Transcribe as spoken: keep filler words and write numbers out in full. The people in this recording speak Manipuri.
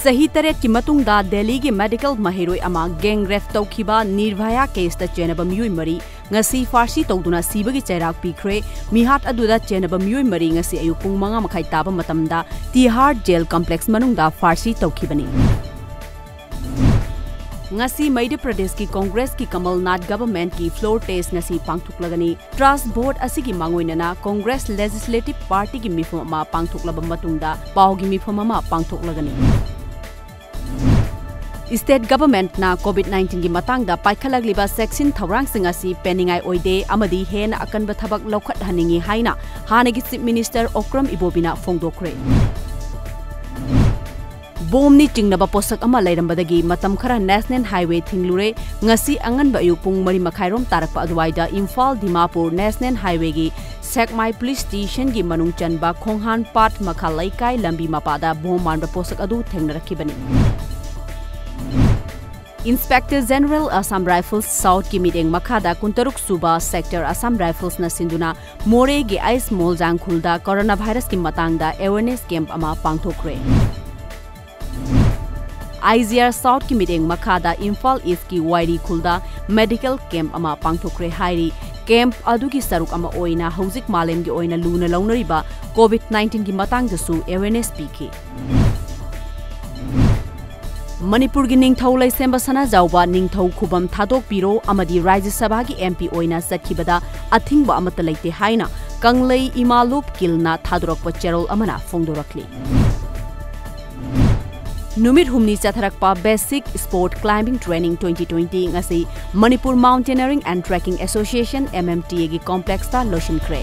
ꯆꯍꯤ ꯇꯔꯦꯠꯀꯤ ꯃꯇꯨꯡꯗ ꯗꯦꯜꯂꯤꯒꯤ ꯃꯦꯗꯤꯀꯦꯜ ꯃꯍꯩꯔꯣꯏ ꯑꯃ ꯒꯦꯡ ꯔꯦꯞ ꯇꯧꯈꯤꯕ ꯅꯤꯔꯚꯌꯥ ꯀꯦꯁꯇ ꯆꯦꯟꯅꯕ ꯃꯤꯑꯣꯏ ꯃꯔꯤ ꯉꯁꯤ ꯐꯥꯔꯁꯤ ꯇꯧꯗꯨꯅ ꯁꯤꯕꯒꯤ ꯆꯩꯔꯥꯛ ꯄꯤꯈ꯭ꯔꯦ꯫ ꯃꯤꯍꯥꯠ ꯑꯗꯨꯗ ꯆꯦꯟꯅꯕ ꯃꯤꯑꯣꯏ ꯃꯔꯤ ꯉꯁꯤ ꯑꯌꯨꯛ ꯄꯨꯡ ꯃꯉꯥ ꯃꯈꯥꯏ ꯇꯥꯕ ꯃꯇꯝꯗ ꯇꯤꯍꯥꯔ ꯖꯦꯜ ꯀꯝꯄ꯭ꯂꯦꯛꯁ ꯃꯅꯨꯡꯗ ꯐꯥꯔꯁꯤ ꯇꯧꯈꯤꯕꯅꯤ꯫ ꯉꯁꯤ ꯃꯙ꯭ꯌ ꯄ꯭ꯔꯗꯦꯁꯀꯤ ꯀꯣꯡꯒ꯭ꯔꯦꯁꯀꯤ ꯀꯃꯜꯅꯥꯊ ꯒꯚꯔꯟꯃꯦꯟꯠꯀꯤ ꯐ꯭ꯂꯣꯔ ꯇꯦꯁ ꯉꯁꯤ ꯄꯥꯡꯊꯣꯛꯂꯒꯅꯤ꯫ ꯇ꯭ꯔꯁ ꯚꯣꯠ ꯑꯁꯤꯒꯤ ꯃꯥꯡꯑꯣꯏꯅꯅ ꯀꯣꯡꯒ꯭ꯔꯦꯁ ꯂꯦꯖꯤꯁꯂꯦꯇꯤꯚ ꯄꯥꯔꯇꯤꯒꯤ ꯃꯤꯐꯝ ꯑꯃ ꯄꯥꯡꯊꯣꯛꯂꯕ ꯃꯇꯨꯡꯗ ꯄꯥꯎꯒꯤ ꯃꯤꯐꯝ ꯑꯃ ꯄꯥꯡꯊꯣꯛꯂꯒꯅꯤ꯫ ꯁ꯭ꯇꯦꯠ ꯒꯚꯔꯟꯃꯦꯟꯠꯅ ꯀꯣꯚꯤꯗ ꯅꯥꯏꯟꯇꯤꯟꯒꯤ ꯃꯇꯥꯡꯗ ꯄꯥꯏꯈꯠꯂꯛꯂꯤꯕ ꯆꯦꯛꯁꯤꯟ ꯊꯧꯔꯥꯡꯁꯤꯡ ꯑꯁꯤ ꯄꯦꯟꯅꯤꯡꯉꯥꯏ ꯑꯣꯏꯗꯦ ꯑꯃꯗꯤ ꯍꯦꯟꯅ ꯑꯀꯟꯕ ꯊꯕꯛ ꯂꯧꯈꯠꯍꯟꯅꯤꯡꯏ ꯍꯥꯏꯅ ꯍꯥꯟꯅꯒꯤ ꯆꯤꯐ ꯃꯤꯅꯤꯁꯇꯔ ꯑꯣꯀ꯭ꯔꯝ ꯏꯕꯣꯕꯤꯅ ꯐꯣꯡꯗꯣꯛꯈ꯭ꯔꯦ꯫ ꯕꯣꯝꯅꯤ ꯆꯤꯡꯅꯕ ꯄꯣꯠꯁꯛ ꯑꯃ ꯂꯩꯔꯝꯕꯗꯒꯤ ꯃꯇꯝ ꯈꯔ ꯅꯦꯁꯅꯦꯜ ꯍꯥꯏꯋꯦ ꯊꯤꯡꯂꯨꯔꯦ꯫ ꯉꯁꯤ ꯑꯉꯟꯕ ꯑꯌꯨꯛ ꯄꯨꯡ ꯃꯔꯤ ꯃꯈꯥꯏꯔꯣꯝ ꯇꯥꯔꯛꯄ ꯑꯗꯨꯋꯥꯏꯗ ꯏꯝꯐꯥꯜ ꯗꯤꯃꯥꯄꯨꯔ ꯅꯦꯁꯅꯦꯜ ꯍꯥꯏꯋꯦꯒꯤ ꯁꯦꯛꯃꯥꯏ ꯄꯨꯂꯤꯁ ꯁ꯭ꯇꯦꯁꯟꯒꯤ ꯃꯅꯨꯡ ꯆꯟꯕ ꯈꯣꯡꯍꯥꯟ ꯄꯥꯠ ꯃꯈꯥ ꯂꯩꯀꯥꯏ ꯂꯝꯕꯤ ꯃꯄꯥꯗ ꯕꯣꯝ ꯃꯥꯟꯕ ꯄꯣꯠꯁꯛ ꯑꯗꯨ ꯊꯦꯡꯅꯔꯛꯈꯤꯕꯅꯤ꯫ ꯏꯟꯁꯄꯦꯛꯇꯔ ꯖꯦꯅꯔꯦꯜ ꯑꯁꯥꯝ ꯔꯥꯏꯐꯜꯁ ꯁꯥꯎꯊꯀꯤ ꯃꯤꯠꯌꯦꯡ ꯃꯈꯥꯗ ꯀꯨꯟꯇꯔꯨꯛ ꯁꯨꯕ ꯁꯦꯛꯇꯔ ꯑꯁꯥꯝ ꯔꯥꯏꯐꯜꯁꯅ ꯁꯤꯟꯗꯨꯅ ꯃꯣꯔꯦꯒꯤ ꯑꯩꯁ ꯃꯣꯜꯖꯥꯡ ꯈꯨꯜꯗ ꯀꯣꯔꯣꯅꯥ ꯚꯥꯏꯔꯁꯀꯤ ꯃꯇꯥꯡꯗ ꯑꯦꯋꯦꯔꯅꯦꯁ ꯀꯦꯝꯞ ꯑꯃ ꯄꯥꯡꯊꯣꯛꯈ꯭ꯔꯦ꯫ ꯑꯥꯏ ꯖꯤ ꯑꯥꯔ ꯁꯥꯎꯊꯀꯤ ꯃꯤꯠꯌꯦꯡ ꯃꯈꯥꯗ ꯏꯝꯐꯥꯜ ꯏꯁ꯭ꯠꯀꯤ ꯋꯥꯏꯔꯤ ꯈꯨꯜꯗ ꯃꯦꯗꯤꯀꯦꯜ ꯀꯦꯝꯞ ꯑꯃ ꯄꯥꯡꯊꯣꯛꯈ꯭ꯔꯦ ꯍꯥꯏꯔꯤ꯫ ꯀꯦꯝꯞ ꯑꯗꯨꯒꯤ ꯁꯔꯨꯛ ꯑꯃ ꯑꯣꯏꯅ ꯍꯧꯖꯤꯛ ꯃꯥꯂꯦꯝꯒꯤ ꯑꯣꯏꯅ ꯂꯨꯅ ꯂꯧꯅꯔꯤꯕ ꯀꯣꯚꯤꯗ ꯅꯥꯏꯟꯇꯤꯟꯒꯤ ꯃꯇꯥꯡꯗꯁꯨ ꯑꯦꯋꯦꯔꯅꯦꯁ ꯄꯤꯈꯤ꯫ ꯃꯅꯤꯄꯨꯔꯒꯤ ꯅꯤꯡꯊꯧ ꯂꯩꯁꯦꯝꯕ ꯁꯅꯥꯖꯥꯎꯕ ꯅꯤꯡꯊꯧ ꯈꯨꯕꯝ ꯊꯥꯗꯣꯛꯄꯤꯔꯣ ꯑꯃꯗꯤ ꯔꯥꯖ꯭ꯌ ꯁꯚꯥꯒꯤ ꯑꯦꯝ ꯄꯤ ꯑꯣꯏꯅ ꯆꯠꯈꯤꯕꯗ ꯑꯊꯤꯡꯕ ꯑꯃꯠꯇ ꯂꯩꯇꯦ ꯍꯥꯏꯅ ꯀꯪꯂꯩ ꯏꯃꯥꯂꯣꯞ ꯀꯤꯜꯅ ꯊꯥꯗꯣꯔꯛꯄ ꯆꯦꯔꯣꯜ ꯑꯃꯅ ꯐꯣꯡꯗꯣꯔꯛꯂꯤ꯫ ꯅꯨꯃꯤꯠ ꯍꯨꯝꯅꯤ ꯆꯠꯊꯔꯛꯄ basic sport climbing training twenty twenty ꯉꯁꯤ Manipur mountaineering and trekking association, M M T ꯑꯦꯒꯤ ꯀꯣꯝꯄ꯭ꯂꯦꯛꯁꯇ ꯂꯣꯏꯁꯤꯟꯈ꯭ꯔꯦ꯫